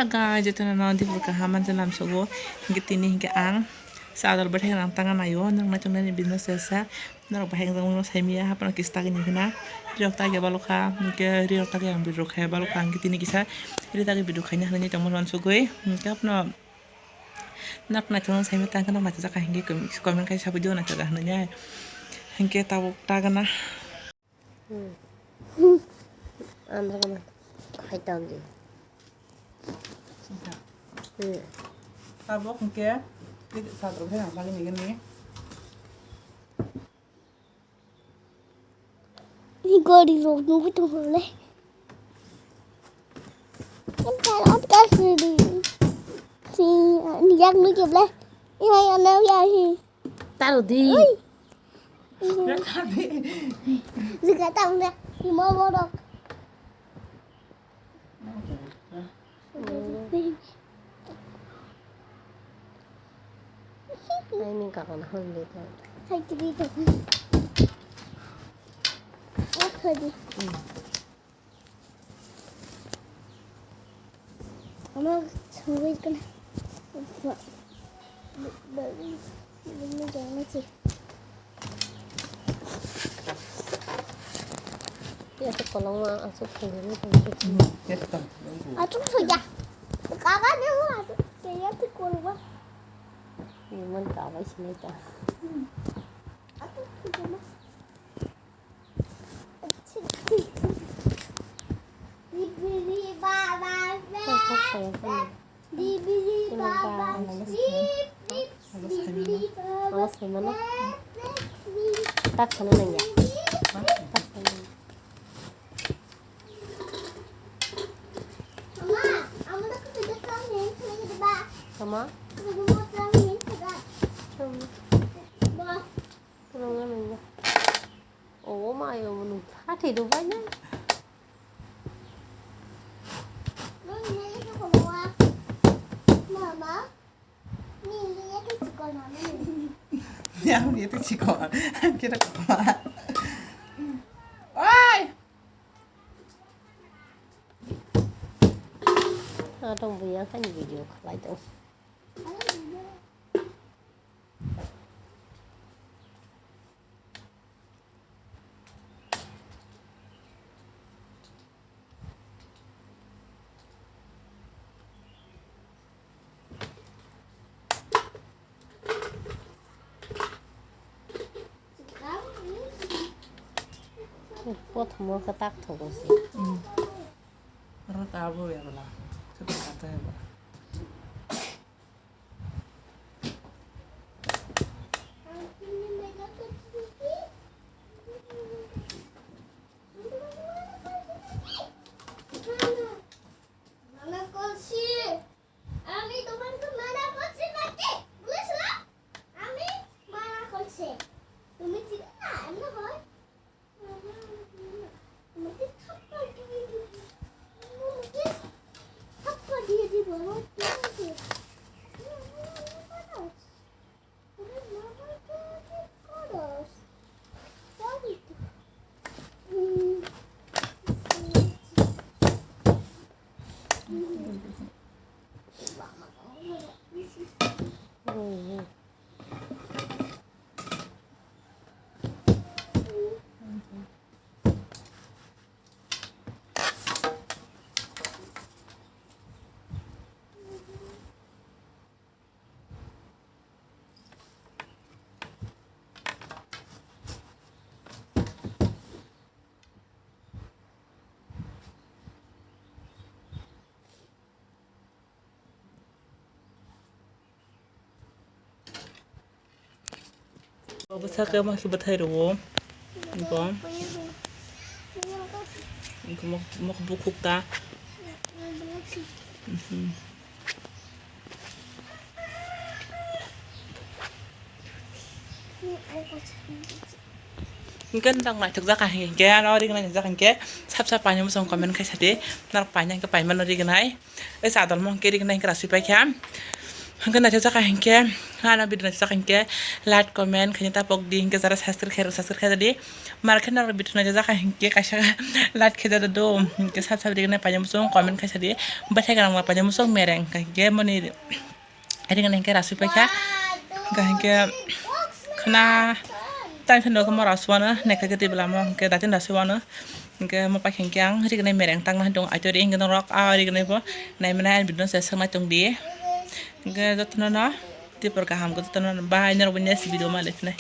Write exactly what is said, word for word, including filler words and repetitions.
Guys, jotono no dipor kaham manse lamsogo. Hingke tini hingke ang sador bwthai rang tanga naio. Norok naitok nani business sesa. Norok bahai wngjakmano saimaya haphano kisa tagini hina. Rirok tagya balokha. Hingke rirok tagya ang video khe balokha. Hingke tini kisa ri tagwi video khaina hinwi tongmano uansugwi. Hingke haphano norok naitokno saimaya tangkhe norok naitokjakha hingke comment khai sabai di naitokjakha hinwi. Hingke tabuk tagna. Hmm. Andro kono hai tang di. Hmm. Tabuk hingke, sadok hai ang lagi ni gini. Ni gori rok nugui tong le. Ini kan ot ka sini. Si, ni yak nugui le. Ini yang nau ya hi. Taro di. Ui. Lega tang de, imo borok. Ai, ni kakan hon de ta. Hai, tiri to. Akhadi. Ama sangwi kana. Ini jangan sih. Ya, tu kolong mah, asuk sendiri, sendiri. Asuk saja. Kakaknya mah asuk. Kayaknya tu kolong mah. Ini mah kawai sini ta. Asuk saja mah. Awas, gimana? Tak sana nanya. Tak sana. Sama? Sama. Tulungan aja. Oh, mayo menung hati do banyak. Mama, ini lihat ke sekolah mana? Yang dia tu cikgu, kita kemana? Oi! Atong buya kan video khalai tong. Prothom o khe tak thogo se. Hmm. Oro ta abo ya bwla. Chwla kata ya bwla. Mama kolsi. Ami তোমাকে মানা করছি নাকি? বলেছিলাম? আমি মানা করছি। তুমি ঠিক না? এমন হয়? আমাকে থাপ্পড় দিয়ে দিবি। আমাকে থাপ্পড় দিয়ে দিব। আমার কি হয়েছে? Obo saka ma khe bwthai rwo. Bo. Bo mok, mok bukhuk ta. Mhm. Hingke nwng naithok jak kha hingke ano rignai jak hingke sap sap paini bosong comment khai sadi norok paina hingke paimano rignai. Ei sadol mo hingke rignai hingke rasui paikha. Hwnkhe naithok jaka hinkhe, ano video naithok jaka hinkhe like, comment khaina tapok di, hinkhe jara subscribe khairok subscribe khaida di. Mar khe norok video naithok jaka hinkhe kaisa like khaida do, hinkhe sab sab riknai paina muchung comment khaisa di. Baithai gwnang ba paina muchung mereng hinkhe moni riknai hinkhe rasui paikha. Hinkhe khna tang thin rok mo rasuano naikha khe twi bwlamo hinkhe datin rasuiwano. Hinkhe mo paikha hinkhe ang riknai mereng tangna tong aitori hinkhe norok a riknai bo naimanai ani video se swngnai tong di. Hinkhe jotono no tipor kaham khe jotono no bye, norok bo next video ma lekhinai.